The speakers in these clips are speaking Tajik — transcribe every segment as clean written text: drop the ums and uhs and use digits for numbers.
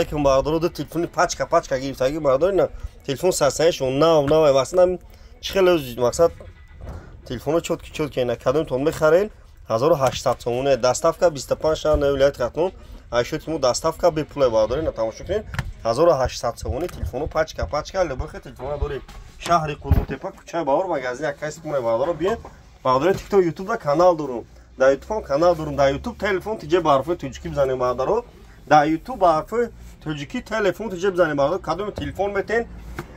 Алейкум, бардоро. Ду телефони пачка пачка гирифтаги, бардор. Ина телефон сарсанишон нав нав мақсад, чӣ хеле мақсад, телефоно чёткий, чёткий. Ина кадомтон мехарен, 1800 сомоне, доставка 25 шаҳр нави вилояти Хатлон, айшоти мо доставка бепуле, бардор. Ина тамошо кунед, 1800 сомони телефоно пачка пачка, любой хел телефона дорем. Шаҳри Қурғонтепа, кӯчаи Баҳор, магазин Акай Супоне, бардоро, биен. Бардори, Тикток, Ютубда канал дорум, дар Ютубам канал дорум. Дар Ютуб «Телефон тиҷе» ба ҳарфои тоҷикӣ бизанем, бардаро. Дар Ютуб ба ҳарфои тоҷикӣ «Телефон тиҷе» бизанем, бардаро. Кадоме телефон метен,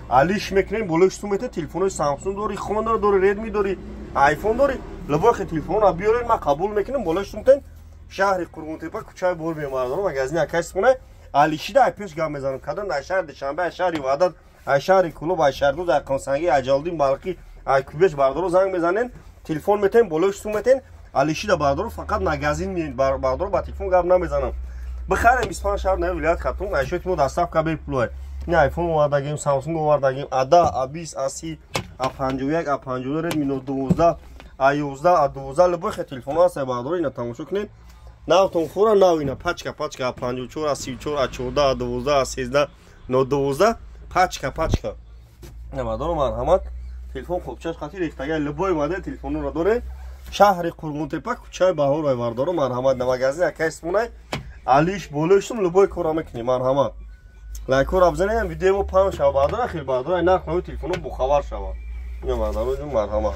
алиш мекунем, болои сум метен. Телефонои Самсунг дори, Хонор дори, Редми дори, Айфон дори, любой хел телефонро биёрен, ман қабул мекунем, болои сум тен. Шаҳри Қурғонтепа, кӯчаи Бор бием, бардаро, магазини Акай Супоне. Алишида ай пеш гап мезанам. Кадом дар шаҳри Душанбе, ай шаҳри Ваҳдат, ай шаҳри Кӯлоб, ай Шаҳрдуз, ай Қонсангӣ, ай Ҷалолиддин Балхӣ, ай Кӯбеш, бардоро, занг мезанен, телефон метен, болои сум метен, алишида, бардоро. Фақат магазин миен, бардоро, ба телефон гап намезанам. Бихарем, 25 шаҳр нави вилоят Хатлон, айшоти мо доставка бепулай. Ин Айфон овардагим, Самсунг овардагим, А10, А20, А30, А51, А52, Редми Ноут 12, А11, А12, любой хел телефонҳо ҳаст, бардоро. Ина тамошо кунед, навтон хӯра нав, ина пачка пачка, А54, А34, А14, А12, А13, Ноут 12, пачка пачка, бардоро, марҳамат. Телефон хобчаш қати рехтага, любой модел телефонро дорем. Шаҳри Қурғонтепа, кӯчаи Баҳор, бардоро, марҳамат. На магазин Акай Супонай, алиш болоишум, любой корро мекунем, марҳамат. Лайкҳоро бизанем, видеои мо паҳн шава, бардора, хел бардора, нарх нави телефонҳо бохабар шава. Ина, бардоро, марҳамат.